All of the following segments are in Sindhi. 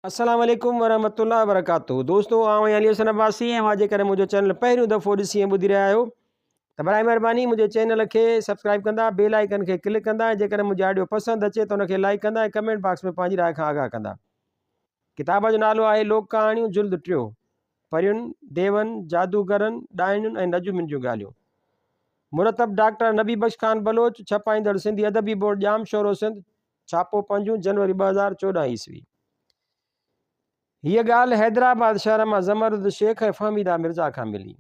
السلام عليڪم ورحمة الله وبرڪاته دوستو آئون آهيان علي حسن عباسي ۽ اوهان جيڪڏهن منهنجو چينل پهريون دفعو ڏسي ۽ ٻڌي رهيا آهيو ته برائي مهرباني منهنجي چينل کي سبسڪرائب ڪندا بيل آئيڪن کي ڪلڪ ڪندا ۽ جيڪڏهن منهنجي آڊيو پسند اچي ته ان کي لائڪ ڪندا ۽ ڪمينٽ باڪس ۾ پنهنجي راء کان آگاهه ڪندا. ڪتاب جو نالو آهي لوڪ ڪهاڻيون جلد ٽيون پرين، ديون، جادوگرن، ڏائڻين ۽ نجومين جون ڳالهيون. مرتب ڊاڪٽر نبي بخش خان بلوچ، ڇپائيندڙ سنڌي ادبي بورڊ ڄامشورو سنڌ، ڇاپو پنجون جنوري 2014 عيسوي. هيء ڳالهه حيدرآباد شهر مان زمرد شيخ ۽ فهميده مرزا کان ملي.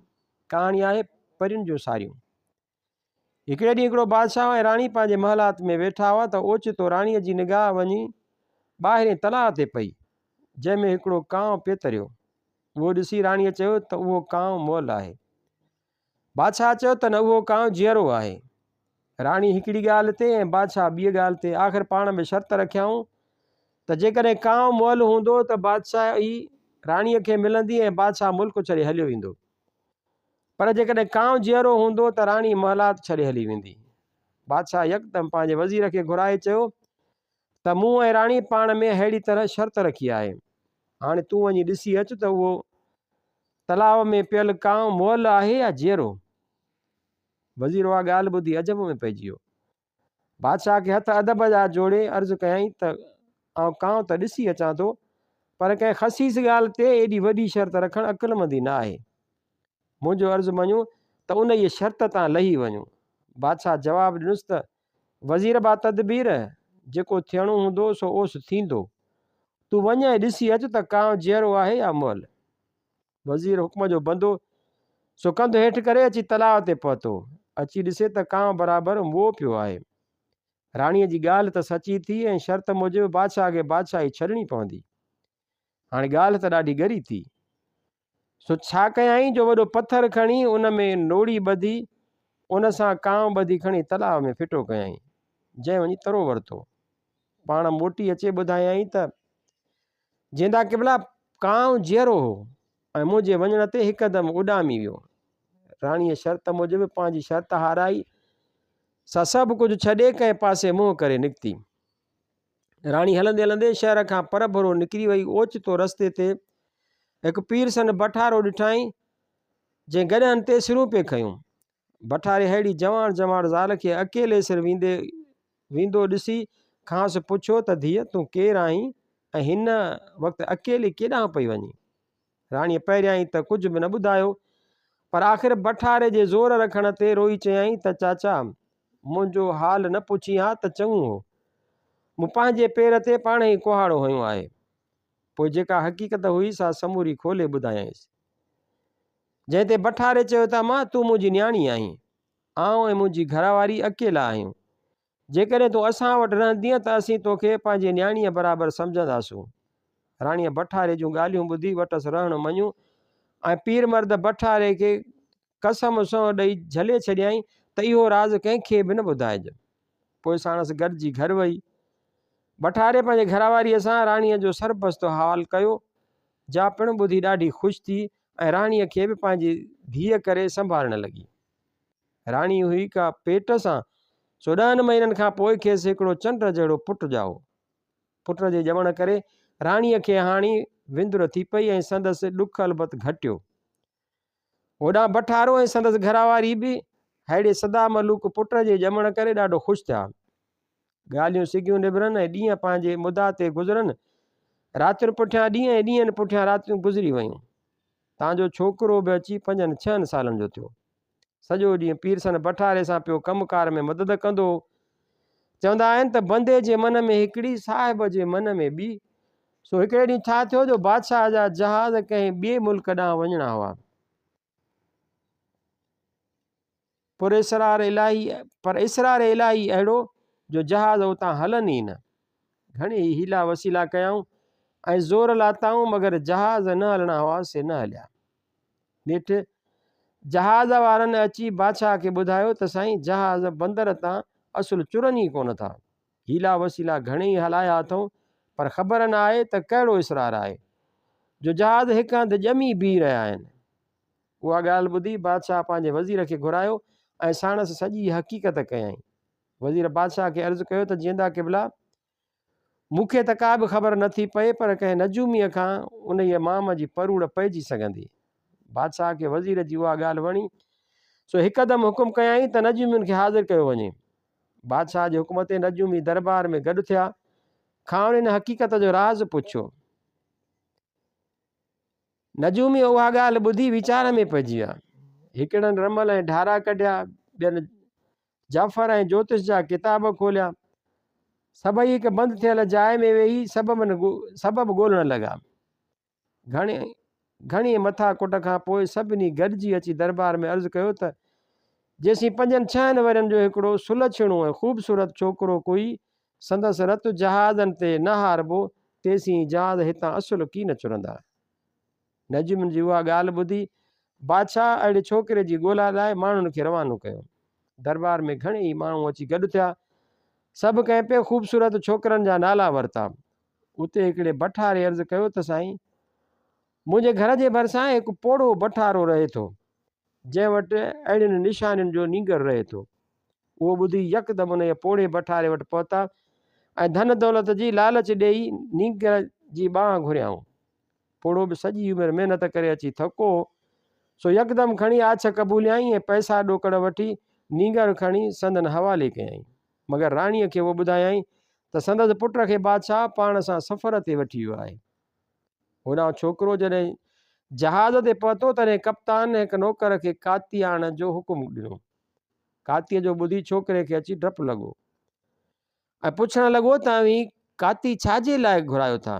ڪهاڻي آهي پرين جون ساريون. هڪڙي ڏينهن هڪڙو بادشاهه ۽ راڻي پنهنجي محلات ۾ ويٺا هئا ته اوچتو راڻيء جي نگاهه وڃي ٻاهرين تلاء تي پئي، جنهن ۾ هڪڙو ڪانء پئي تريو. اهو ڏسي راڻيء چيو ته اهو ڪانء مئل آهي. بادشاهه چيو ته نه اهو ڪانء جيئرو آهي. راڻي هڪڙي ڳالهه تي ۽ بادشاهه ٻيء ڳالهه تي آخر پاڻ ۾ شرط رکيائون ته جيڪڏهن ڪانء مئل هوندو ته بادشاهي راڻيء کي ملندي ۽ بادشاهه ملڪ ڇڏي هليو ويندو. پر جيڪڏهن ڪانء جيئرو هوندو ته راڻي محلات ڇڏي هلي ويندي. بادشاهه يڪدم پنهنجي وزير کي گهرائي چيو ته مون ۽ راڻي پاڻ ۾ ههڙي طرح شرط رکي آهي. هاڻي تون وڃي ڏسي اچ ته اهو تلاء ۾ پيل ڪانء مئل آهي يا جيئرو؟ وزير اها ڳالهه ٻڌي عجب ۾ پئجي ويو. بادشاهه کي هٿ ادب جا جوڙي عرض ڪيائين ته آئون ڪانء ته ڏسي اچان ٿو، پر ڪنهن خسيس ڳالهه تي ايڏي وڏي شرط رکڻ عقلمندي نه آهي. منهنجو عرض مڃو ته انهيء شرط تان لهي وڃو. بادشاهه جواب ڏنس ته وزير با تدبير، جيڪو ٿيڻو هوندو سو اوس ٿيندو. تون وڃ ۽ ڏسي اچ ته ڪانء جيئرو آهي يا مئل. وزير حڪم جو بندو، سو ڪنڌ هيٺ ڪري اچي تلاء تي پهتو. اچي ڏسي ته ڪانء برابر موئو پيو آهي. راڻيء جي ڳالهه ته سچي ٿي ۽ شرط موجب بادشاهه کي بادشاهي ڇڏڻي پوندي. هاڻي ڳالهه ته ڏاڍي ڳري ٿي. سو ڇا ڪيائين جو وڏو پٿر کڻي ان ۾ نوڙي ٻڌي، ان سان ڪانء ٻڌي کڻي تلاء ۾ ڦٽو ڪيائين، جنهن وڃي ترو ورتو. پاڻ موٽي اچي ٻڌايائين ته، جيندا قبلا ڪانء جيئرو هو ۽ منهنجي وڃڻ تي هڪدم اڏامي ويو. راڻيء شرط موجب پنهنجي شرط هارائي، سا سڀ ڪجهه ڇڏي ڪنهن پاسي منهن ڪري نڪتي. راڻي هلندي هلندي شهر کان پرڀرو نڪري وئي. اوچتو رستي تي هڪ پيرسن بٺارو ڏٺائين، جنهن گڏهن تي سرون پئي کنيون. بٺاري ههڙي جواڻ جماڙ زال کي اڪيلي سر ويندي ويندو ڏسي کانئس پڇيو ته ڌيء تون ڪير آهين ۽ هن وقت اڪيلي ڪيڏانهن پئي وڃين؟ راڻيء پهريائين ته ڪجهه به نه ٻڌايو، پر آخر بٺاري جي زور رکڻ تي روئي چيائين ته چاچا منهنجو حال نه پڇين ها ته چڱو هو. مون پنهنجي پير تي پاڻهئي ڪهاڙو هنيو آهي. پوء جيڪا حقيقت هئي سا سموري کولي ٻڌايائينس. جنهن تي بٺاري چيو ته امان تون منهنجي نياڻي آهين. آئون ۽ منهنجي گهر واري اڪيلا آهيون. جيڪڏهن تون اسان وٽ رهندينء ته اسين توکي پنهنجي نياڻيء برابر سمجهنداسون. راڻيء بٺاري جون ڳالهيون ٻڌي وٽس رهڻ مڃيو ۽ پير مرد بٺاري کي قسم سونهن ڏئي جهلي ڇڏيائين ته اهو راز ڪنهن کي به نه ٻڌائج. پوء ساڻس گڏجي گهر وئي. بٺاري پنهنجي گهر واريء سان راڻيء جو سربستو حال ڪيو، جا پڻ ٻڌي ڏاڍي خوش ٿي ۽ راڻيء کي به پنهنجي ڌيء ڪري سنڀالڻ لڳي. راڻي هئي ڪا پيٽ سان، سو ڏهن مهينن کان پوء کيس هڪڙو چنڊ جهڙو پٽ ڄائو. پٽ جي ڄمڻ ڪري راڻيء کي هاڻي وندر ٿي پئي ۽ سندس ڏک البت گهٽيو. هوڏانهن بٺارو ۽ سندس گهرواري به ههڙي سدا ملوڪ پٽ جي ڄمڻ ڪري ڏاڍو خوش ٿيا. ڳالهيون سگهيون نبرن ۽ ڏينهن پنهنجي مدعا تي گذرن. راتين پٺيان ڏينهن ۽ ڏينهن پٺيان راتيون گذري ويون. تان جو ڇوڪرو به اچي پنجن ڇهن سالن جو ٿيو. سڄو ڏينهن پيرسن بٺاري سان پيو ڪم ڪار ۾ مدد ڪندو هو. چوندا آهن ته بندي جي من ۾ هڪڙي، صاحب جي من ۾ ٻي. سو هڪڙي ڏينهن ڇا ٿيو جو بادشاهه جا جهاز ڪنهن ٻئي ملڪ ڏانهن وڃڻا هئا. پر اسرار الاهي پر اسرار الاهي اهڙو جو جهاز اتان هلن ئي نه. گهڻي ئي حيلا وسيلا ڪيائون ۽ زور لاتائون مگر جهاز نه هلڻا هئا سي نه هليا. نيٺ جهاز وارن اچي بادشاهه کي ٻڌايو ته سائين جهاز بندر تان اصل چرن ئي ڪونه ٿا. حيلا وسيلا گهڻيئي هلايا اٿئون پر خبر نه آهي ته ڪهڙو اسرار آهي جو جهاز هڪ هنڌ ڄمي بيهي رهيا آهن. اها ڳالهه ٻڌي بادشاهه پنهنجي وزير کي گهرايو ۽ ساڻس سڄي حقيقت ڪيائين. وزير بادشاهه کي عرض ڪيو ته جيئندا قبلا! مون کي ته ڪا به خبر نه ٿي پئي، پر ڪنهن نجوميء کان انهيء مام جي پروڙ پئجي سگهندي. بادشاهه کي وزير جي اها ڳالهه وڻي، سو هڪدم حڪم ڪيائين ته نجومين کي حاضر ڪيو وڃي. بادشاهه جي حڪم تي نجومي دربار ۾ گڏ ٿيا. کانئن ان حقيقت جو راز پڇيو. نجومي اها ڳالهه ٻڌي ويچار ۾ پئجي ويا. هڪڙن رمل ۽ ڍارا ڪڍيا، ٻين جعفر ۽ جوتش جا ڪتاب کوليا. سڀئي هڪ بند ٿيل جاء ۾ ويهي سبب ڳولڻ لڳا. گهڻي گهڻي مٿا ڪٽ کان پوء سڀني گڏجي اچي دربار ۾ عرض ڪيو ته جيسين پنجن ڇهن ورهين جو هڪڙو سلڇڻو ۽ خوبصورت ڇوڪرو ڪوئي سندس رت جهازن تي نه هاربو، تيسين جهاز هتان اصل ڪين چرندا. نجم جي اها ڳالهه ٻڌي بادشاهه اهڙي ڇوڪري جي ڳولا لاء ماڻهن کي روانو ڪيو. درٻار ۾ گهڻيئي ماڻهو اچي گڏ ٿيا. سڀ ڪنهن پئي خوبصورت ڇوڪرن جا نالا ورتا. اتي هڪڙي بٺاري عرض ڪيو ته سائين! منهنجي گهر جي ڀرسان هڪ پوڙهو بٺارو رهي ٿو، جنهن وٽ اهڙين نشانين جو نينگر رهي ٿو. اهو ٻڌي يڪدم انهيء پوڙهي بٺاري وٽ پهتا ۽ ڌن دولت جي لالچ ڏيئي نينگر جي ٻانهن گهريائون. پوڙهو به سڄي عمر محنت ڪري اچي ٿڪو هو، سو يڪدم کڻي آڇ قبوليائين ۽ پئسا ڏوڪڙ وٺي نينگر کڻي سندن حوالي ڪيائين. مگر راڻيء کي اهو ٻڌايائين ته سندس پٽ کي بادشاهه پاڻ سان سفر تي وٺي ويو آهي. هوڏانهن ڇوڪرو جڏهن جهاز تي پهتو، تڏهن ڪپتان هڪ نوڪر کي ڪاتي آڻڻ جو حڪم ڏنو. ڪاتيء جو ٻڌي ڇوڪري کي اچي ڊپ لڳو ۽ پڇڻ لڳو ته اوهين ڪاتي ڇا جي لاء گهرايو ٿا؟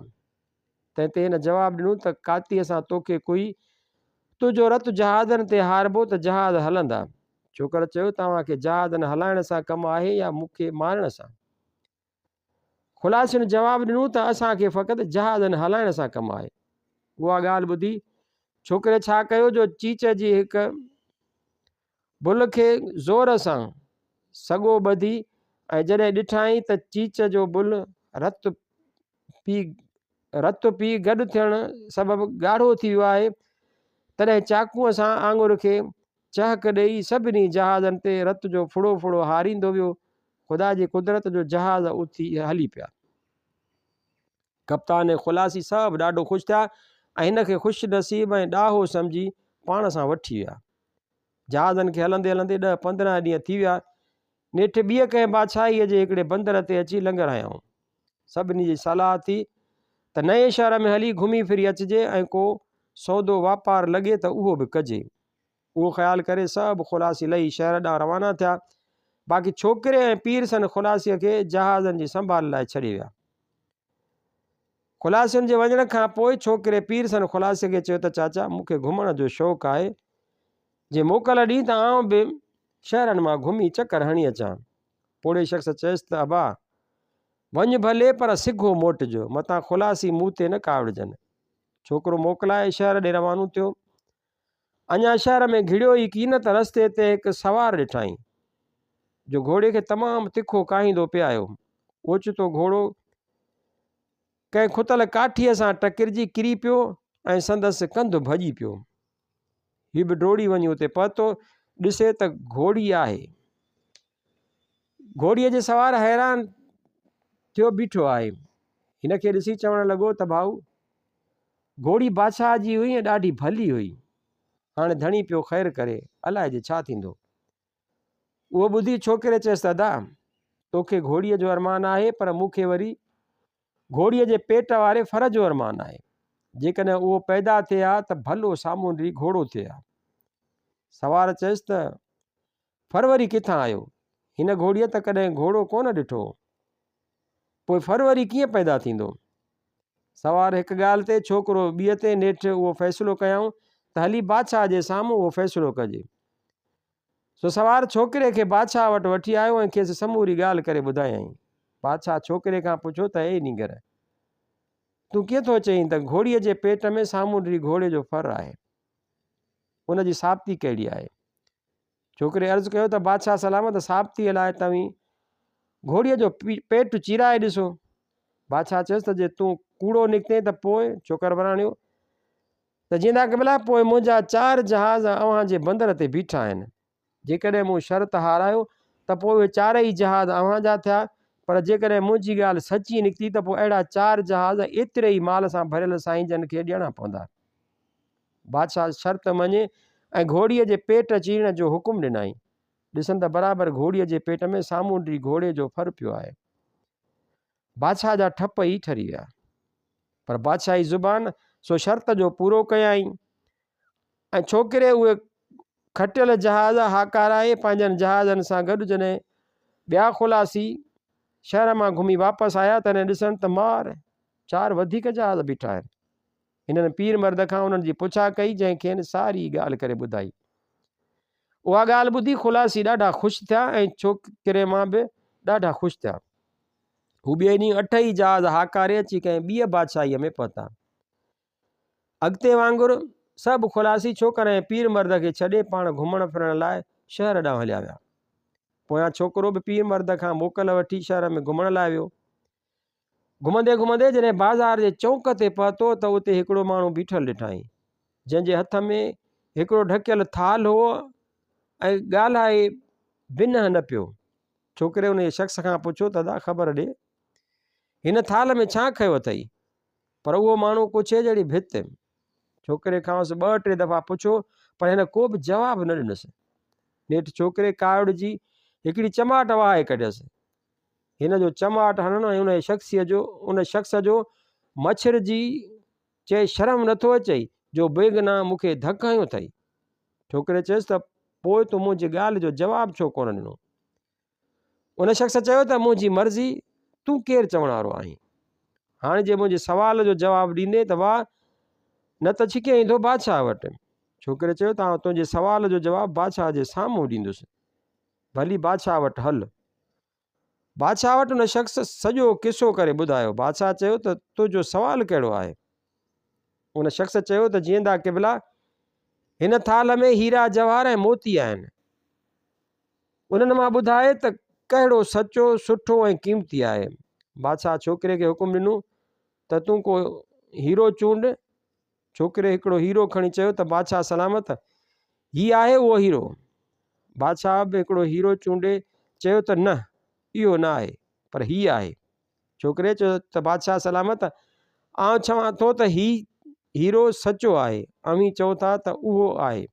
تنهن تي هن جواب ڏنو ته ڪاتيء سان توکي ڪوئي تنهنجو رت جهازن تي هاربو ته جهاز هلندا. ڇوڪر چيو ته اوهان کي جهازن هلائڻ سان ڪم آهي يا مون کي مارڻ سان؟ خلاصين جواب ڏنو ته اسان کي فقط جهازن هلائڻ سان ڪم آهي. اها ڳالهه ٻڌي ڇوڪري ڇا ڪيو جو چيچ جي هڪ بل کي زور سان سڳو ٻڌي ۽ جڏهن ڏٺائين ته چيچ جو بل رت پي رت پي گڏ ٿيڻ سبب ڳاڙهو ٿي ويو آهي، تڏهن چاقوء سان آڱر کي چهڪ ڏيئي سڀني جهازن تي رت جو ڦڙو ڦڙو هاريندو ويو. خدا جي قدرت جو جهاز اٿي هلي پيا. ڪپتان ۽ خلاصي سڀ ڏاڍو خوش ٿيا ۽ هن کي خوش نصيب ۽ ڏاهو سمجهي پاڻ سان وٺي ويا. جهازن کي هلندي هلندي ڏهه 15 ڏينهن ٿي ويا. نيٺ ٻيء ڪنهن بادشاهيء جي هڪڙي بندر تي اچي لنگر هنيائون. سڀني جي صلاح ٿي ته نئين شهر ۾ هلي گهمي ڦري اچجي ۽ ڪو سودو واپار لڳي ته اهو به ڪجي. اهو خيال ڪري سڀ خلاصي لهي شهر ڏانهن روانا ٿيا. باقي ڇوڪري ۽ پيرسن خلاصيء کي جهازن جي سنڀال لاء ڇڏي ويا. خلاصين جي وڃڻ کان پوء ڇوڪري پيرسن خلاصي کي چيو ته چاچا مون کي گهمڻ جو شوق آهي، جي موڪل ڏين ته آئون به شهرن مان گهمي چڪر هڻي اچان. پوڙهي شخص چيس ته ابا! وڃ ڀلي پر سگهو موٽجو، متان خلاصي مون تي نه ڪاوڙجن. ڇوڪرو موڪلائي شهر ڏي روانو ٿيو. اڃا شهر ۾ گهڙيو ئي ڪين ته رستي تي هڪ سوار ڏٺائين، جو گهوڙي کي تمام تکو ڪاهيندو پئي آيو. اوچتو گهوڙو ڪنهن کتل ڪاٺيء سان ٽڪرجي ڪري پيو ۽ سندس ڪنڌ ڀڄي پيو. هي به ڊوڙي وڃي اتي پهتو، ڏسي ته گهوڙي آهي. گهوڙيء جي سوار حيران ٿيو بيٺو آهي. هن کي ڏسي چوڻ لڳو ته ڀائو! گهوڙي بادشاهه جي هئي ۽ ڏاڍي ڀلي هئي. هاڻي ڌڻي پيو خير ڪري، الائجي ڇا ٿيندو. اهو ٻڌي ڇوڪري چيس ته ادا! توکي گهوڙيء جو ارمان آهي، پر مون کي وري گهوڙيء جي پيٽ واري ڦر جو ارمان آهي. جيڪڏهن اهو پيدا ٿئي ها ته ڀلو سامونڊي گهوڙو ٿئي ها. سوار چيس ته ڦر وري ڪٿان آيو؟ هن گهوڙيء ته ڪڏهن گهوڙو ڪونه ڏٺو هو. پوء ڦر وري ڪيئن پيدا ٿيندو؟ سوار هڪ ڳالهه تي، ڇوڪرو ٻيء تي، نيٺ اهو فيصلو ڪيائون ته هلي بادشاهه جي سامهون اهو فيصلو ڪجي. سو سوار ڇوڪري کي بادشاهه وٽ وٺي آيو ۽ کيس سموري ڳالهه ڪري ٻڌايائين. بادشاهه ڇوڪري کان پڇيو ته اي نينگر! تون ڪيئن ٿو چئين ته گهوڙيء جي پيٽ ۾ سامونڊي گهوڙي جو ڦر آهي؟ ان جي ثابتي ڪهڙي آهي؟ ڇوڪري عرض ڪيو ته بادشاهه سلامت ثابتيء لاء توهين گهوڙيء جو پيٽ چيرائي ڏسو. بادشاهه چيس ته جي تون ڪوڙو نڪتين ته پوء؟ ڇوڪر وراڻيو ته جيئندا قبلا پوء منهنجا چار جهاز اوهان جي بندر تي بيٺا آهن. جيڪڏهن مون شرط هارايو ته پوء اهي چارئي جهاز اوهان جا ٿيا، پر جيڪڏهن منهنجي ڳالهه سچي نڪتي ته پوء اهڙا چار جهاز ايتري ئي مال سان ڀريل سائين جن کي ڏيڻا پوندا. بادشاهه شرط مڃي ۽ گهوڙيء جي پيٽ چيرڻ جو حڪم ڏنائين. ڏسن ته برابر گهوڙيء جي پيٽ ۾ سامونڊي گهوڙي جو ڦر پيو آهي. بادشاهه جا ٺپ ئي ٺري ويا. پر بادشاهي زبان سو شرط جو پورو ڪيائين ۽ ڇوڪري اهي کٽيل جهاز هاڪارائي پنهنجن جهازن سان گڏ جڏهن ٻيا خلاصي شهر مان گهمي واپس آيا تڏهن ڏسن ته مار چار وڌيڪ جهاز بيٺا آهن. هنن پير مرد کان انهن جي پڇا ڪئي جنهن کين ساري ڳالهه ڪري ٻڌائي. اها ڳالهه ٻڌي خلاصي ڏاڍا خوش ٿيا ۽ ڇوڪري مان به ڏاڍا خوش ٿيا. هو ٻئي ڏينهن اٺ ئي جهاز هاڪاري اچي ڪنهن ٻيء بادشاهيء ۾ پهتا. اڳتي وانگر سڀ خلاصي ڇوڪر ۽ پير مرد کي ڇڏي پاڻ گهمڻ ڦرڻ لاء شهر ڏانهن هليا ويا. پويان ڇوڪرو به پير مرد کان موڪل وٺي شهر ۾ گهمڻ لاء ويو. گهمندي گهمندي جڏهن بازار جي چونڪ تي پهتو ته اتي هڪڙو ماڻهو بيٺل ڏٺائين، جنهن جي هٿ ۾ هڪڙو ڍڪيل ٿالهه هو ۽ ڳالهائي بنهه نه پيو. ڇوڪري انهيء شخص کان پڇيو ته ادا خبر ڏي، هن ٿالهه ۾ ڇا کنيو اٿئي؟ پر اهو ماڻهو ڪڇي جهڙي ڀت. ڇوڪري کانئس ٻه ٽي دفعا پڇيو پر هن ڪو به جواب نه ڏنس. نيٺ ڇوڪري ڪاوڙجي هڪڙي چماٽ وهائي ڪڍيس. هن جو چماٽ هڻڻ ۽ انهيء شخصيء جو ان شخص جو مڇرجي چئي شرم نٿو اچئي جو بيگناهه مون کي ڌڪ هنيو اٿئي. ڇوڪري چيس ته پوء تو منهنجي ڳالهه جو جواب ڇو ڪونه ڏنو؟ ان شخص چيو ته منهنجي مرضي، تون ڪير چوڻ وارو آهين؟ هاڻي جي منهنجي سوال جو جواب ڏيندين ته واهه، نه ته ڇڪي ايندو بادشاهه وٽ. ڇوڪري چيو ته آئون تنهنجي سوال جو جواب بادشاهه جي سامهون ڏيندس. ڀلي بادشاهه وٽ هل. بادشاهه وٽ ان شخص سڄو قصو ڪري ٻڌايو. بادشاهه چيو ته تنهنجو سوال ڪهڙو آهي؟ ان شخص چيو ته جيئندا قبلا، هن ٿالهه ۾ هيرا جواهر ۽ موتي آهن. انهن مان ٻڌاء ته ڪهڙو سچو، سٺو ۽ قيمتي آهي. بادشاهه ڇوڪري کي حڪم ڏنو ته تون ڪو هيرو چونڊ. ڇوڪري هڪڙو هيرو کڻي چيو ته بادشاهه سلامت، هي آهي اهو هيرو. بادشاهه به هڪڙو هيرو چونڊي چيو ته نه، اهو نه آهي، پر هي آهي. ڇوڪري چيو ته بادشاهه سلامت، آئون چوان ٿو ته هي هيرو سچو آهي، اوهين چئو ٿا ته اهو آهي.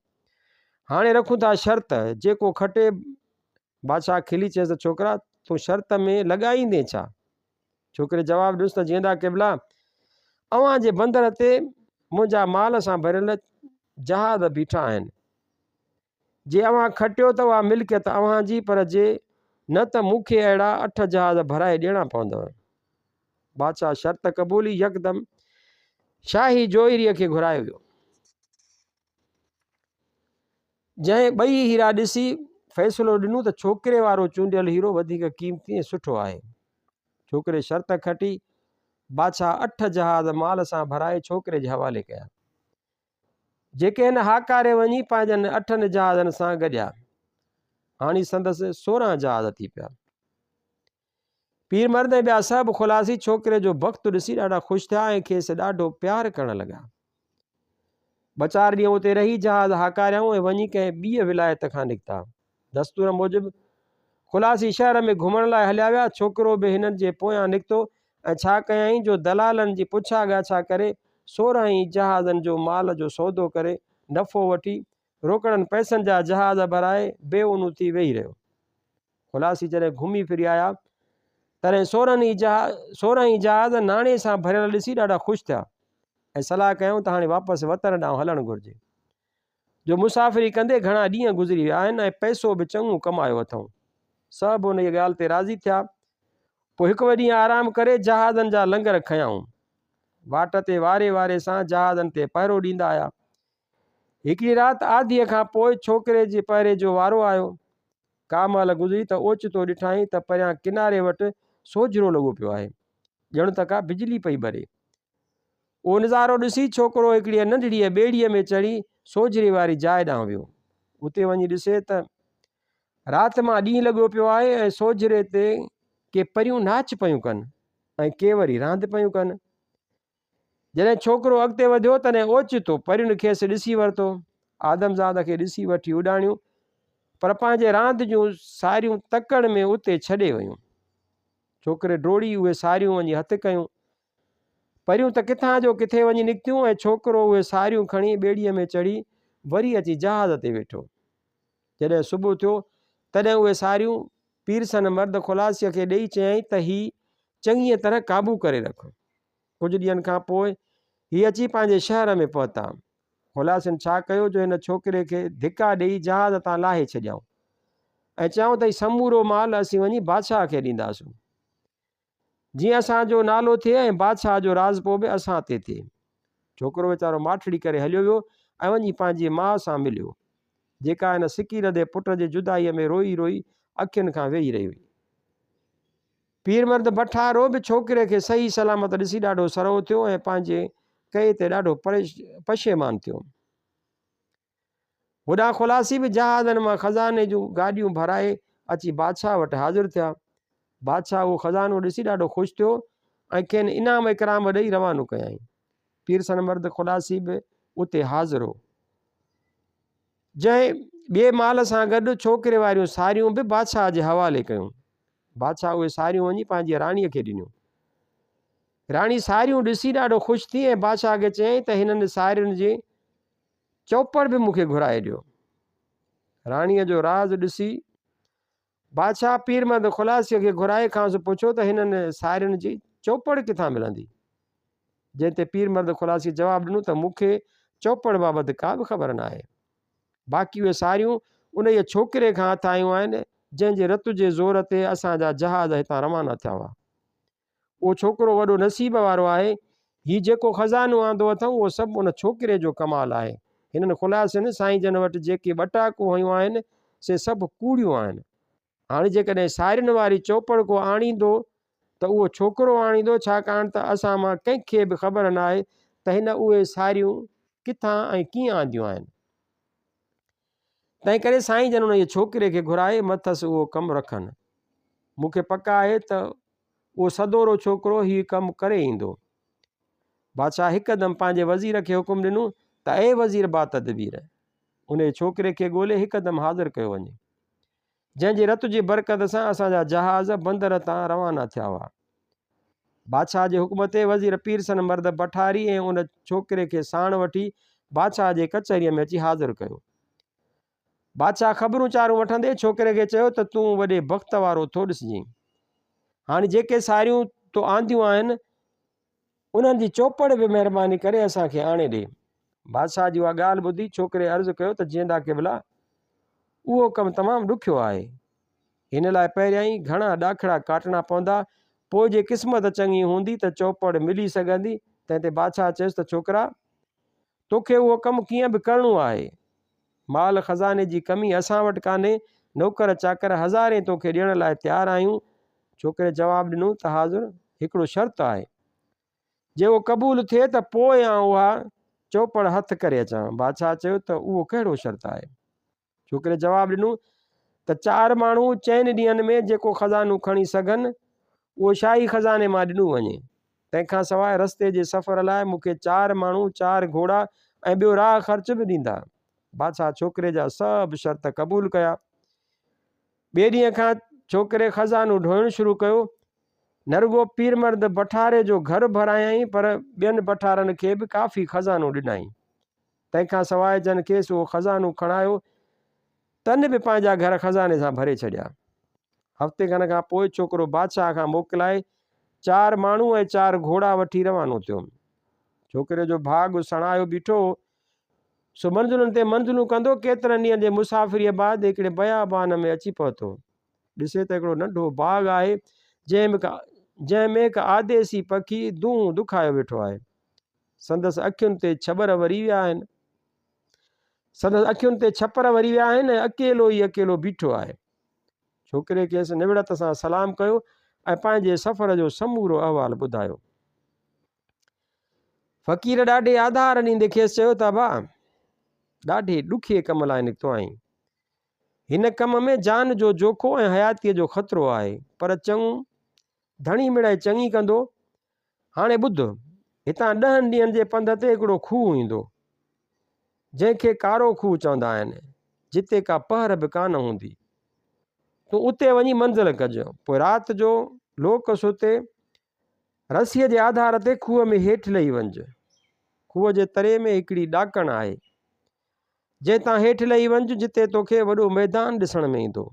هاڻي رکون ٿا شرط، جيڪو کٽي. بادشاهه کلي چيس ته ڇوڪرا، تون شرط ۾ لڳائيندين ڇا؟ ڇوڪري جواب ڏنس ته جيئندا قبلا، اوهان جي بندر تي منهنجا مال سان ڀريل جهاز بيٺا آهن. جي اوهان کٽيو ته اها ملڪيت اوهان جي پر جي نه ته مون کي اهڙا اٺ جهاز ڀرائي ڏيڻا پوندؤ. بادشاهه شرط قبولي يڪدم شاهي جوهريء کي گهرايو ويو. جنهن ٻئي هيرا ڏسي فيصلو ڏنو ته ڇوڪري وارو چونڊيل هيرو وڌيڪ قيمتي ۽ سٺو آهي. ڇوڪري شرط کٽي. بادشاهه اٺ جهاز مال سان ڀرائي ڇوڪري جي حوالي ڪيا. جيڪي هن هاڪاري وڃي پنهنجن اٺن جهازن سان گڏيا. هاڻي سندس 16 جهاز ٿي پيا. پير مرد ۽ ٻيا سڀ خلاصي ڇوڪري جو بخت ڏسي ڏاڍا خوش ٿيا ۽ کيس ڏاڍو پيار ڪرڻ لڳا. ٻه چار ڏينهن اتي رهي جهاز هاڪاريائون ۽ وڃي ڪنهن ٻيء ولايت کان نڪتا. دستور موجب خلاصي شهر ۾ گهمڻ لاء هليا ويا. ڇوڪرو به هنن جي پويان نڪتو ۽ ڇا ڪيائين جو دلالن جي پڇا ڳاڇا ڪري 16 ئي جهازن جو مال جو سودو ڪري نفعو وٺي روڪڙن پئسن جا جهاز ڀرائي بي اونو ٿي ويهي رهيو. خلاصي جڏهن گهمي ڦري آيا تڏهن 16 ئي جهاز ناڻي سان ڀريل ڏسي ڏاڍا خوش ٿيا ۽ صلاح ڪيائون ته هاڻي واپس وطن ڏانهن هلڻ گهرجي. جو مسافري ڪندي گهڻا ڏينهن گذري ويا آهن ۽ پئسو به چڱو ڪمايو اٿئون. سڀ انهيء ڳالهه تي راضي ٿيا. پوء هڪ ٻه ڏينهن آرام ڪري جهازن جا لنگر کنيائون. واٽ تي واري واري سان جهازن تي پهرو ڏيندا آيا. هڪڙي رات آڌيء کان پوء ڇوڪري جي پهري جو وارو آيو. ڪا مهل گذري ته اوچتو ڏٺائين ته پريان ڪناري وٽ سوجهرو لڳو پيو آهي. ڄڻ ته ڪا بجلي پئي ٻري. اهو نظارو ڏسي ڇوڪرو هڪڙيء ننڍڙيء ٻيڙيء ۾ چڙهي سوجهري واري جاء ڏانهن ويو. اتي وڃي ڏسي ته رات مان ڏينهن لڳو پيو آهي ۽ سوجهري تي ڪي پريون ناچ پيون ڪن ۽ ڪي وري راند پيون ڪن. جڏهن ڇوڪرو اڳتي وڌيو تڏهن اوچتو پرين کيس ڏسي ورتو. آدمزاد کي ڏسي وٺي اڏاڻيون پر پنهنجي راند جون ساريون تڪڙ ۾ اتي ڇڏي ويون. ڇوڪري ڊوڙي اهي ساريون وڃي هٿ ڪيون. پريون ته ڪٿان جو ڪٿي وڃي نڪتيون ۽ ڇوڪرو اهي ساريون کڻي ٻيڙيء ۾ چڙهي وري اچي جهاز تي ويٺو. جڏهن صبح ٿيو، تڏهن اهي ساريون پيرسن مرد خلاصيء کي ڏيئي چيائين ته هي چڱيء طرح قابو ڪري رک. ڪجهه ڏينهن کان پوء هي اچي پنهنجي شهر ۾ پهتا. خلاصين ڇا ڪيو جو هن ڇوڪري کي ڌڪا ڏيئي جهاز تان لاهي ڇڏيائون ۽ چيائون ته هي سمورو مال اسين وڃي بادشاهه کي ڏينداسون. جيئن اسان جو نالو ٿئي ۽ بادشاهه جو راضپو به اسان تي ٿئي. ڇوڪرو ويچارو ماٺڙي ڪري هليو ويو ۽ وڃي پنهنجي ماء سان مليو، جيڪا هن سڪيلڌي پٽ جي جدائيء ۾ روئي روئي اکين کان ويهي رهي هئي. پير مرد بٺارو به ڇوڪري کي صحيح سلامت ڏسي ڏاڍو سرهو ٿيو ۽ پنهنجي ڪئي تي ڏاڍو پشيمان ٿيو. هوڏانهن خلاصي به جهازن مان خزاني جون گاڏيون ڀرائي اچي بادشاهه وٽ حاضر ٿيا. بادشاهه اهو خزانو ڏسي ڏاڍو خوش ٿيو ۽ کين انعام اڪرام ڏئي روانو ڪيائين. پيرسن مرد خلاصي به اتي حاضر هو. جنهن ٻئي مال سان گڏ ڇوڪري واريون ساريون به بادشاهه جي حوالي ڪيون. بادشاهه اهي ساريون وڃي پنهنجي راڻيء کي ڏنيون. راڻي ساريون ڏسي ڏاڍو خوش ٿي ۽ بادشاهه کي چيائين ته هنن سارين جي چوپڙ به مون کي گهرائي ڏيو. راڻيء جو راز ڏسي بادشاهه پيرمرد خلاصيء کي گهرائي کانئس پڇيو ته هنن سارين جي چوپڙ ڪٿان ملندي؟ جنهن تي پيرمرد خلاصيء جواب ڏنو ته مون کي چوپڙ بابت ڪا به خبر ناهي. باقي اهي ساريون انهيء ڇوڪري کان هٿ آيون آهن، جنهن جي رت جي زور تي اسان جا جهاز هتان روانا ٿيا هئا. اهو ڇوڪرو وڏو نصيب وارو آهي. هي جيڪو خزانو آندو اٿئون، اهو سڀ ان ڇوڪري جو ڪمال آهي. هنن خلاصين سائين جن وٽ جيڪي ٻٽاڪون هنيون آهن، سي سڀ ڪوڙيون آهن. هاڻي جيڪڏهن سارين واري چوپڙ ڪو آڻيندو ته اهو ڇوڪرو آڻيندو، ڇاڪاڻ ته اسان مان ڪنهن کي به خبر ناهي ته هن اهي ساريون ڪٿان ۽ ڪيئن آنديون آهن. تنهنڪري سائين جن انهيء ڇوڪري کي گهرائي مٿس اهو ڪم رکن. مون کي پڪ آهي ته اهو سدورو ڇوڪرو هي ڪم ڪري ايندو. بادشاهه هڪدم پنهنجي وزير کي حڪم ڏنو ته اي وزير باتدبير! انهيء ڇوڪري کي ڳولي هڪدم حاضر ڪيو وڃي، جنهن جي رت جي برڪت سان اسان جا جهاز بندر تان روانا ٿيا هئا. بادشاهه جي حڪم تي وزير پيرسن مرد بٺاري ۽ ان ڇوڪري کي ساڻ وٺي بادشاهه جي ڪچهريء ۾ اچي حاضر ڪيو. بادشاهه خبرون چارون وٺندي ڇوڪري کي چيو ته تون وڏي بخت وارو ٿو ڏسجين. هاڻي جيڪي ساريون تو آنديون آهن، انهن جي چوپڙ به مهرباني ڪري اسان کي آڻي ڏي. بادشاهه جي اها ڳالهه ٻڌي ڇوڪري عرض ڪيو ته جيئندا قبلا! اهو ڪم تمام ڏکيو آهي. هن لاء پهريائين گهڻا ڏاکڙا ڪاٽڻا پوندا، پوء جي قسمت چڱي هوندي ته چوپڙ ملي سگهندي. تنهن تي بادشاهه چيس ته ڇوڪرا! توکي اهو ڪم ڪيئن به ڪرڻو آهي. مال خزاني جي ڪمي اسان وٽ ڪانهي، نوڪر چاڪر هزارين توکي ڏيڻ لاء تيار آهيون. ڇوڪري جواب ڏنو ته حاضر، هڪڙو شرط آهي. جي اهو قبول ٿئي ته پوء آئون اها چوپڙ هٿ ڪري اچان. بادشاهه چيو ته اهو ڪهڙو شرط آهي؟ ڇوڪري جواب ڏنو ته چار ماڻهو چئن ڏينهن ۾ جيڪو خزانو کڻي سگهن، اهو شاهي خزاني مان ڏنو وڃي. تنهن کان سواء رستي جي سفر لاء مون کي چار ماڻهو، چار گهوڙا ۽ ٻيو راهه خرچ به ڏيندا. بادشاهه ڇوڪري جا سڀ شرط قبول ڪيا. ٻئي ڏينهن کان ڇوڪري خزانو ڍوئڻ شروع ڪيو. نه رڳو پيرمرد بٺاري جو گهر ڀرايائين، پر ٻين بٺارن کي به ڪافي خزانو ڏنائين. تنهن کان سواء جن کيس اهو خزانو کڻايو، تن به پنهنجا گهر خزاني سان ڀري ڇڏيا. هفتي کن کان پوء ڇوڪرو بادشاهه کان موڪلائي چار ماڻهو ۽ چار گهوڙا وٺي روانو ٿيو. ڇوڪري جو ڀاڳ سڻايو بيٺو هو، سو منزلن تي منزلون ڪندو ڪيترن ڏينهن جي مسافريء بعد هڪڙي بيابان ۾ اچي پهتو. ڏسي ته هڪڙو ننڍو باغ آهي، جنهن ۾ هڪ آديسي پکي دونهون دکايو ويٺو آهي. سندس اکين تي ڇٻر وري ويا آهن. سندس اکين تي ڇپر وري ويا آهن ۽ اڪيلو ئي اڪيلو بيٺو آهي. ڇوڪري کيس نوڙت سان سلام ڪيو ۽ پنهنجي سفر جو سمورو احوال ٻڌايو. فقير ڏاڍي آڌار ڏيندي کيس چيو ته ابا! ڏاڍي ڏکئي ڪم لاء نڪتو آهين. هن ڪم ۾ جان جو جوکو ۽ حياتيء جو خطرو آهي، پر چڱو ڌڻي مڙئي چڱي ڪندو. هاڻي ٻڌ، هتان ڏهن ڏينهن جي پنڌ تي هڪڙو کوهه ايندو، جنهن کي ڪارو کوهه چوندا آهن، جتي ڪا پهر به ڪانه هوندي. تون اتي وڃي منزل ڪج، پوء رات جو لوڪ ستي رسيء جي آڌار تي کوهه ۾ هيٺ لهي وڃج. کوهه جي تري ۾ هڪڙي ڏاڪڻ آهي، جنهن تان هيٺ لهي وڃج، جتي توکي وڏو ميدان ڏسڻ ۾ ايندو.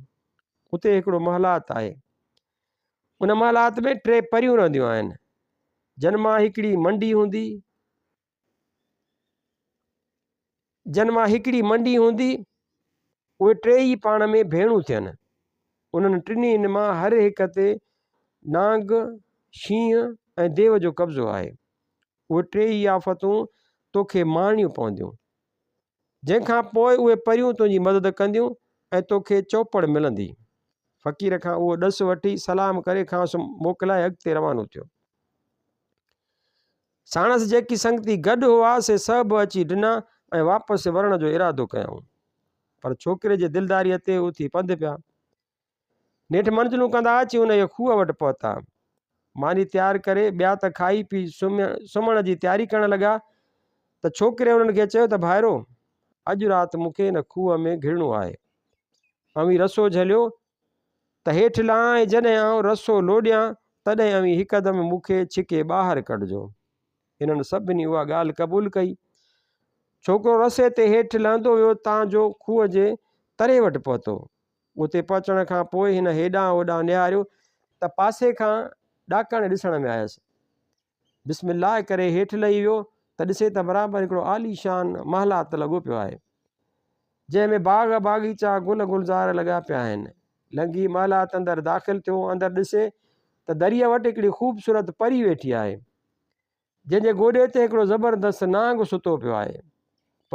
اتي هڪڙو محلات آهي. ان محلات ۾ ٽي پريون رهنديون آهن، جن مان هڪڙي منڊي هوندي، جن مان هڪڙي منڊي هوندي، اهي ٽيئي پاڻ ۾ ڀيڻون ٿين. انهن ٽنهي مان هر هڪ تي نانگ، شينهن ۽ ديو جو قبضو آهي. اهي ٽيئي آفتون توکي مارڻيون پونديون. جنهن کان پوء اهي پريون تنهنجي مدد ڪنديون ۽ توکي چوپڙ ملندي. فقير کان اهو ڏس وٺي سلام ڪري کانئس موڪلائي اڳتي روانو ٿيو. ساڻس جيڪي سنگتي گڏ هئا، سي سڀ اچي ڊنا ۽ واپس ورڻ جو ارادو ڪيائون. پر ڇوڪري جي دلداريء تي اٿي پنڌ پيا. نيٺ منزلون ڪندا اچي انهيء کوهه وٽ پهتا. ماني تيار ڪري ٻيا ته کائي پي سمهڻ جي تياري ڪرڻ لڳا ته ڇوڪري انهن کي چيو ته ڀائرو! اڄ رات مون کي هن کوهه ۾ گهڙڻو آهي. اوهين رسو جهليو ته هيٺ لهان ۽ جڏهن آئون رسو لوڏيان، تڏهن اوهين هڪدم مون کي ڇڪي ٻاهر ڪڍجو. هنن سڀني اها ڳالهه قبول ڪئي. ڇوڪرو رسي تي هيٺ لهندو ويو تان جو کوهه جي تري وٽ پهتو. اتي پهچڻ کان پوء هن هيڏانهن هوڏانهن نهاريو ته پاسي کان ڏاڪڻ ڏسڻ ۾ آيس. بسم الله ڪري هيٺ لهي ويو ته ڏسي ته برابر هڪڙو عاليشان محلات لڳو پيو آهي، جنهن ۾ باغ باغيچا گل گلزار لڳا پيا آهن. لنگهي محلات اندر داخل ٿيو، اندر ڏسي ته دريء وٽ هڪڙي خوبصورت پري ويٺي آهي، جنهن جي گوڏي تي هڪڙو زبردست نانگ ستو پيو آهي.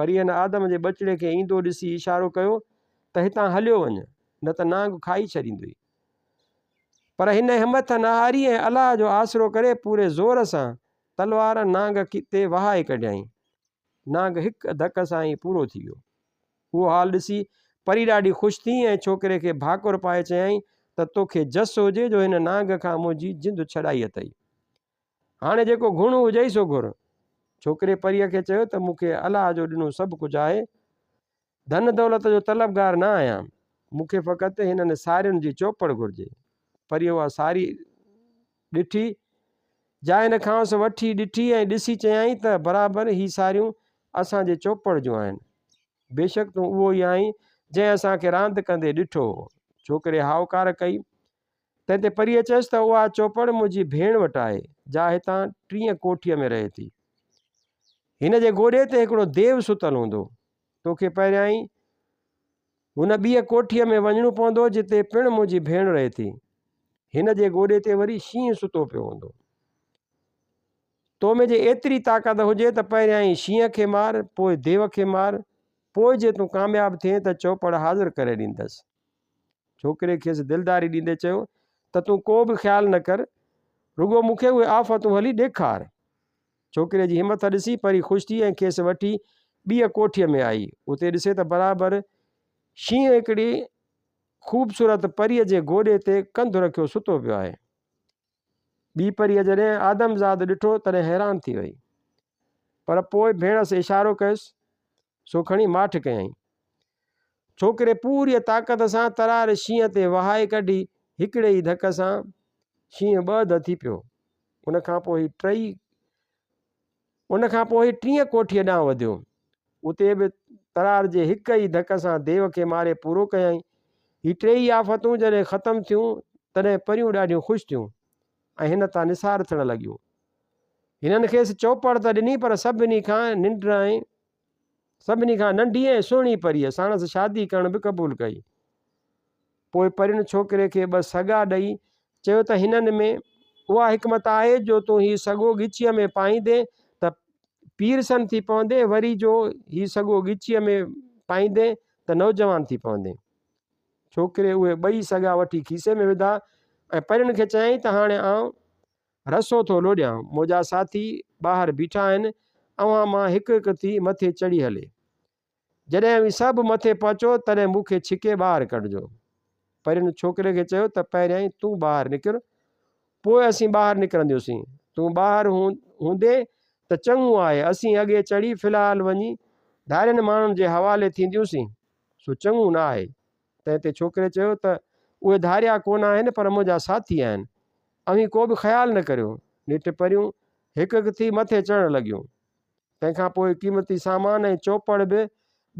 پريء هن آدم جي ٻچڙي کي ايندو ڏسي اشارو ڪيو ته هتان هليو وڃ، نه ته نانگ کائي ڇڏيندوئي. پر هن همٿ نه هاري ۽ الله جو آسرو ڪري پوري زور سان تلوار نانگ تي وهائي ڪڍيائين. نانگ هڪ ڌڪ سان ئي پورو ٿي ويو. اهو حال ڏسي پري ڏاڍي خوش ٿي ۽ ڇوڪري کي ڀاڪر پائي چيائين ته توکي جس هجي جو هن نانگ کان منهنجي جند ڇڏائي اٿئي. هاڻي جيڪو گهرڻو هجئي سو گهر. ڇوڪري پريء کي چيو ته مون کي الله جو ڏنو سڀ ڪجهه آهي. ڌن دولت جو طلبگار نه آهيان. مون کي فقط هنن سارين جي چوپڙ گهرجي. پريء اها ساري ڏٺي، جا هن کانئس وٺي ڏٺي ۽ ڏسي چيائين ته برابر هي ساريون اسان جي چوپڙ جون آهن. بيشڪ تون اهو ئي آهين، جنهن اسان کي راند ڪندي ڏٺو هو. ڇوڪري هائوڪار ڪئي. تنهن تي پريء چيس ته اها چوپڙ منهنجي ڀيڻ وٽ آهي، جا هتان ٽينء ڪوٺيء ۾ رهي ٿي. هن جي گوڏي تي هڪڙو ديو ستل هوندو. توکي پهريائين هن ٻيء ڪوٺيء ۾ وڃڻو پوندو، جتي پڻ منهنجي ڀيڻ رهي ٿي. هن جي گوڏي تي وري شينهن ستو پيو هوندو. تو ۾ جي ايتري طاقت هجي ته پهريائين شينهن کي مار، پوء ديو کي مار، پوء جي تون ڪامياب ٿئين ته چوپڙ حاضر ڪري ڏيندس. ڇوڪري کيس دلداري ڏيندي چيو ته تون ڪو به خيال نه ڪر، رڳو مون کي اهي آفتون هلي ڏيکار. ڇوڪري جي همٿ ڏسي پري خوش ٿي ۽ کيس وٺي ٻيء ڪوٺيء ۾ آئي. اتي ڏسي ته برابر شينهن هڪڙي خوبصورت پريء جي گوڏي تي ڪنڌ رکيو ستو پيو آهي. ٻي پريء جڏهن آدمزاد ڏٺو تڏهن حيران ٿي وئي. پر پوء ڀيڻس اشارو ڪيس، سو کڻي ماٺ ڪيائين. ڇوڪري پوريء طاقت سان ترار شينهن تي وهائي ڪڍي، هڪڙي ئي ڌڪ سان شينهن ٻه اڌ ٿي پيو. ان کان پوء هي ٽئي ان کان پوء هي ٽينء ڪوٺيء ڏانهن وڌيو. اتي به ترار جي هڪ ئي ڌڪ سان ديو کي ماري پورو ڪيائين. هي ٽيئي آفتون جڏهن ختم ٿيون، تڏهن پريون ڏاڍيون خوش ٿيون ۽ هن تان نثار ٿيڻ لڳيون. هنن کيس چوپڙ ته ڏني پر سڀني کان ننڊ ۽ سڀني کان ننڍي ۽ سهڻي پريء ساڻس شادي ڪرڻ به قبول ڪئي. پوء پرين ڇوڪري کي ٻه سڳا ڏئي چيو ته هنن ۾ اها حڪمت آهي جو تون هي سڳو ڳچيء ۾ پائيندين ته پيرسن ٿي پوندين وري جو هي سڳو ڳچيء ۾ پائيندين ته نوجوان ٿي پوندين. ڇوڪري اهي ٻئي سڳا وٺي کيسي ۾ وڌا ۽ پرين کي چيائين ته هاڻي آئون رسو ٿو لوڏيان، منهنجا ساٿي ٻاهر بيٺا آهن، اوهان مان هڪ هڪ ٿي مٿي چڙهي هلي. جڏهن اوهين سڀ مٿي پهچو، تڏهن مون کي ڇڪي ٻاهر ڪڍجو. پرين ڇوڪري کي چيو ته پهريائين تون ٻاهر نڪر، پوء اسين ٻاهر نڪرنديونسين. تون ٻاهر هوندين ته چڱو آهي، اسين اڳي چڙهي في الحال وڃي ڌارين ماڻهن جي حوالي ٿينديونسين، سو چڱو نه آهي. تنهن تي ڇوڪري چيو ته اهي ڌاريا ڪونه آهن، پر منهنجا ساٿي آهن. اوهين ڪو به خيال نه ڪريو. نيٺ پريون هڪ هڪ ٿي مٿي چڙهڻ لڳيون. تنهن کان پوء قيمتي سامان ۽ چوپڙ به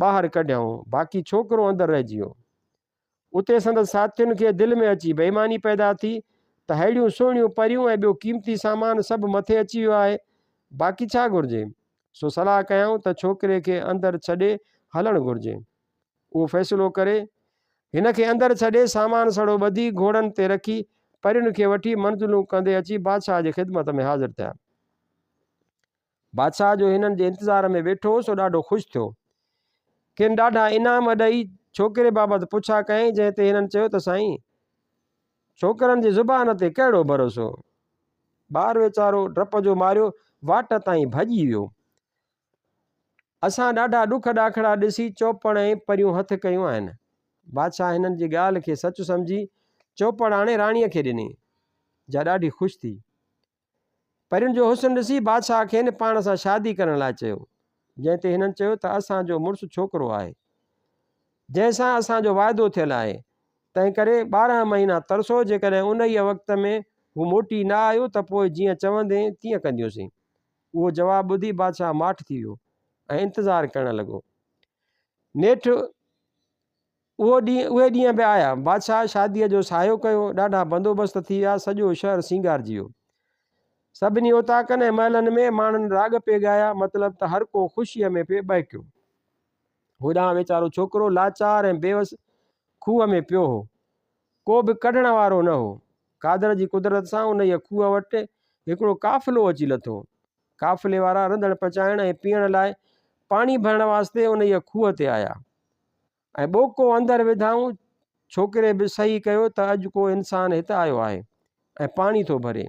ٻاهر ڪڍيائون، باقي ڇوڪرو اندر رهجي ويو. اتي سندس ساٿين کي دل ۾ اچي بيماني پيدا ٿي ته ههڙيون سهڻيون پريون ۽ ٻيو قيمتي سامان سڀ مٿي اچي ويو آهي، باقي ڇا گهرجي؟ سو صلاح ڪيائون ته ڇوڪري کي اندر ڇڏي هلڻ گهرجي. اهو فيصلو ڪري، هن کي اندر ڇڏي، سامان سڙو ٻڌي، گهوڙن تي رکي، پرين کي وٺي، منزلون ڪندي اچي بادشاهه جي خدمت ۾ حاضر ٿيا. بادشاهه جو هنن جي انتظار ۾ ويٺو هو، سو ڏاڍو خوش ٿيو. کين ڏاڍا انعام ڏئي، ڇوڪري بابت پڇا ڪيائين، جنهن تي هنن چيو ته سائين! ڇوڪرن جي زبان تي ڪهڙو ڀروسو؟ ٻار ويچارو ڊپ جو ماريو واٽ تائين ڀڄي ويو. اسان ڏاڍا ڏک ڏاکڙا ڏسي چوپڙ ۽ پريون هٿ ڪيون آهن. بادشاهه هنن جي ڳالهه کي سچ سمجهي چوپڙ آڻي راڻيء کي ڏني، جا ڏاڍي خوش ٿي. پرين جو حسن ڏسي بادشاهه کين پاڻ سان شادي ڪرڻ لاء چيو، جنهن تي هنن چيو ته اسان جو مڙس ڇوڪرو آهي، جنهن سان اسان جو واعدو ٿيل آهي، تنهنڪري 12 مهينا ترسو، جيڪڏهن انهيء وقت ۾ هو موٽي نه آيو ته پوء جيئن چوندين تيئن ڪنديونسين. اهو جواب ٻڌي بادشاهه ماٺ ٿي ويو ۽ انتظار ڪرڻ لڳو. نيٺ اهو ڏينهن اهي ڏينهن به آيا. بادشاهه شاديء جو سعيو ڪيو. ڏاڍا بندوبست ٿي ويا. سڄو شهر سينگارجي ويو. سڀني اوطاقن ۽ محلن ۾ ماڻهن راڳ پئي ڳايا. مطلب ته هر ڪو خوشيء ۾ پئي ٻهڪيو. هوڏانهن ويچارو ڇوڪرو لاچار ۽ بيوس کوهه ۾ پيو هو. ڪو به ڪڍڻ وارو نه هو. قادر جي قدرت سان انهيء کوهه وٽ هڪڙو قافلو اچي لٿو. قافلي وارا رڌڻ پچائڻ ۽ پيئڻ لاء پاڻي ڀرڻ واسطي انهيء کوهه تي آيا ۽ ٻوڪو اندر وڌائون. ڇوڪري به سهي ڪيو ته اڄ ڪو انسان هت آيو آهي ۽ پاڻي ٿو ڀري.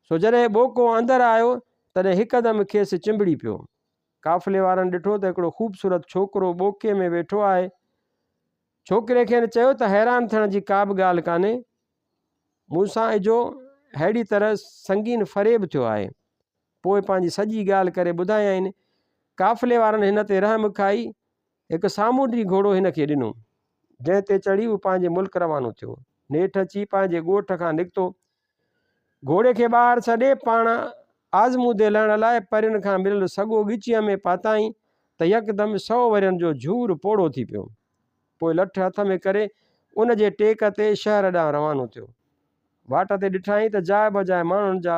سو جڏهن ٻوڪو اندر آيو، تڏهن هڪدم کيس چنبڙي پيو. قافلي وارن ڏٺو ته هڪڙو خوبصورت ڇوڪرو ٻوڪي ۾ ويٺو آهي. ڇوڪري کين چيو ته حيران ٿيڻ جي ڪا به ڳالهه ڪانهي، مون سان اجهو ههڙي طرح سنگين فريب ٿيو آهي. پوء پنهنجي سڄي ڳالهه ڪري ٻڌايائين. قافلي وارن هن تي رحم کائي هڪ سامونڊي گهوڙو هن کي ڏنو، جنهن تي چڙهي هو پنهنجي ملڪ روانو ٿيو. نيٺ اچي پنهنجي ڳوٺ کان نڪتو. گهوڙي کي ٻاهر ڇڏي پاڻ آزمودي لهڻ لاء پرين کان مليل سڳو ڳچيء ۾ پاتائين ته يڪدم سئو ورهين جو جهور پوڙهو ٿي پيو. پوء لٺ هٿ ۾ ڪري ان جي ٽيڪ تي شهر ڏانهن روانو ٿيو. واٽ تي ڏٺائين ته جاء بجاء ماڻهن جا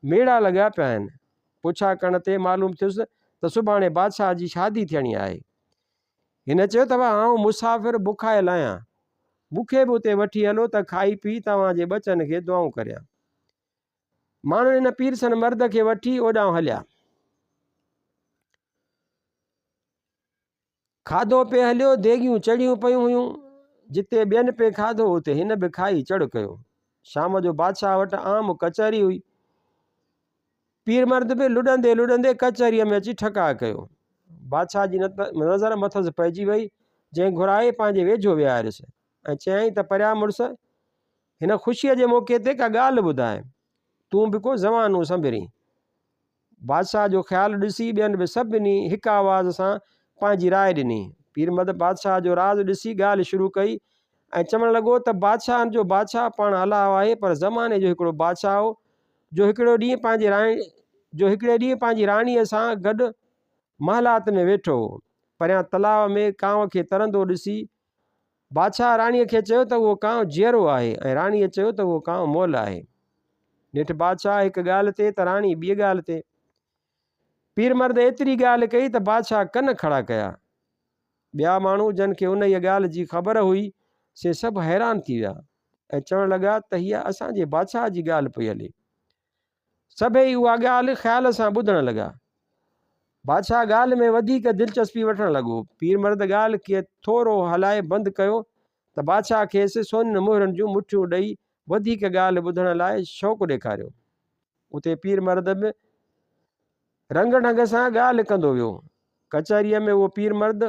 ميڙا لڳا پيا آهن. پڇا ڪرڻ تي معلوم ٿيس ته سڀاڻي بادشاهه جي شادي ٿيڻي آهي. هن چيو ته آئون مسافر بکايل آهيان. مون کي به اتي وٺي هلو ته کائي پي توهان جي ٻچن کي دعائون ڪريان. ماڻهن ان پيرسن مرد کي وٺي اوڏانهن هليا. کاڌو پئي هليو، ديڳيون چڙهيون پيون هيون. جتي ٻين پئي کاڌو، اتي هن به کائي چڙ ڪيو. شام جو بادشاهه وٽ عام ڪچهري هئي. پير مرد به لڏندي لڏندي ڪچهريء ۾ اچي ٺڪاء ڪيو. بادشاهه جي نظر مٿس پئجي وئي، جنهن گهرائي پنهنجي ويجهو ويهاريس ۽ چيائين ته پريا مڙس! هن خوشيء جي موقعي تي ڪا ڳالهه ٻڌاء. تون به ڪو زمانو سنڀرين. بادشاهه جو خيال ڏسي ٻين به سڀني هڪ آواز سان پنهنجي راء ڏني. پير مرد بادشاهه جو راز ڏسي ڳالهه شروع ڪئي ۽ چوڻ لڳو ته بادشاهن جو بادشاهه پاڻ الله آهي پر زماني جو هڪڙو بادشاهه هو جو هڪڙو ڏينهن پنهنجي جو هڪڙي ڏينهن پنهنجي راڻيء سان گڏ محلات ۾ ويٺو هو. پريان تلاء ۾ ڪانء کي ترندو ڏسي بادشاهه راڻيء کي چيو ته اهو ڪانء جيئرو آهي ۽ راڻيء چيو ته اهو ڪانء مئل آهي. نيٺ بادشاهه هڪ ڳالهه تي ته راڻي ٻيء ڳالهه تي. پير مرد ايتري ڳالهه ڪئي ته بادشاهه ڪن کڙا ڪيا. ٻيا ماڻهو جن کي انهيء ڳالهه جي خبر هئي، سي سڀ حيران ٿي ويا ۽ چوڻ لڳا ته هيء اسان جي بادشاهه جي ڳالهه پئي هلي. سڀيئي اها ڳالهه خيال سان ٻڌڻ لڳا. بادشاهه ڳالهه ۾ وڌيڪ دلچسپي وٺڻ لڳو. پير مرد ڳالهه کي ٿورو هلائي بند ڪيو ته بادشاهه کيس سونين مهرن جون مٺيون ڏئي وڌيڪ ڳالهه ٻڌڻ لاء شوق ڏيکاريو. اتي پير مرد به رنگ ڍنگ سان ڳالهه ڪندو ويو. ڪچهريء ۾ اهو پير مرد،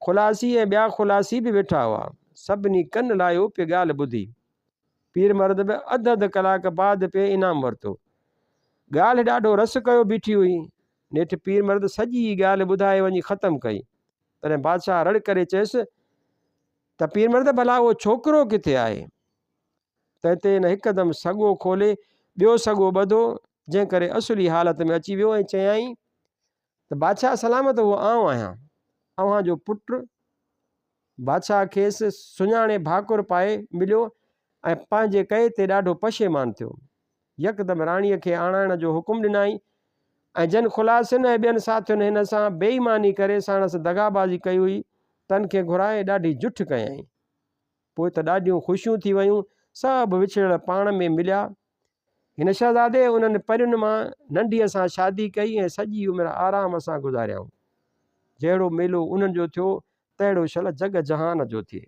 خلاصي ۽ ٻيا خلاصي به ويٺا هئا. سڀني ڪن لايو پئي ڳالهه ٻڌي. پير مرد به اڌ اڌ ڪلاڪ بعد پئي انعام ورتو. ڳالهه ڏاڍو رس ڪيو بيٺي هئي. نيٺ پير مرد سڄي ڳالهه ٻڌائي وڃي ختم ڪئي. تڏهن بادشاهه رڙ ڪري چيس ته پير مرد ڀلا اهو ڇوڪرو ڪٿي آهي؟ تنهن تي هن هڪدم سڳو کولي ٻيو سڳو ٻڌو، جنهن ڪري اصلي حالت ۾ اچي ويو ۽ چيائين ته بادشاهه سلامت اهو آئون آهيان، اوهان جو پٽ. بادشاهه کيس سڃاڻي ڀاڪر پائي مليو ۽ پنهنجي ڪئي تي ڏاڍو پشيمان ٿيو. يڪدم راڻيء کي آڻائڻ جو حڪم ڏنائين ۽ جن خلاصين ۽ ٻين ساٿين هن سان بي ايماني ڪري ساڻس دغابازي ڪئي هئي، تن کي گهرائي ڏاڍي جٺ ڪيائين. پوء ته ڏاڍيون خوشيون ٿي ويون، سڀ وڇڙيل پاڻ ۾ مليا. هن شهزادي انهن پرين مان ننڍيء سان شادي ڪئي ۽ سڄي عمر آرام سان گذاريائون. جهڙو ميلو انهن جو ٿيو، تهڙو شل جڳ جهان جو ٿئي.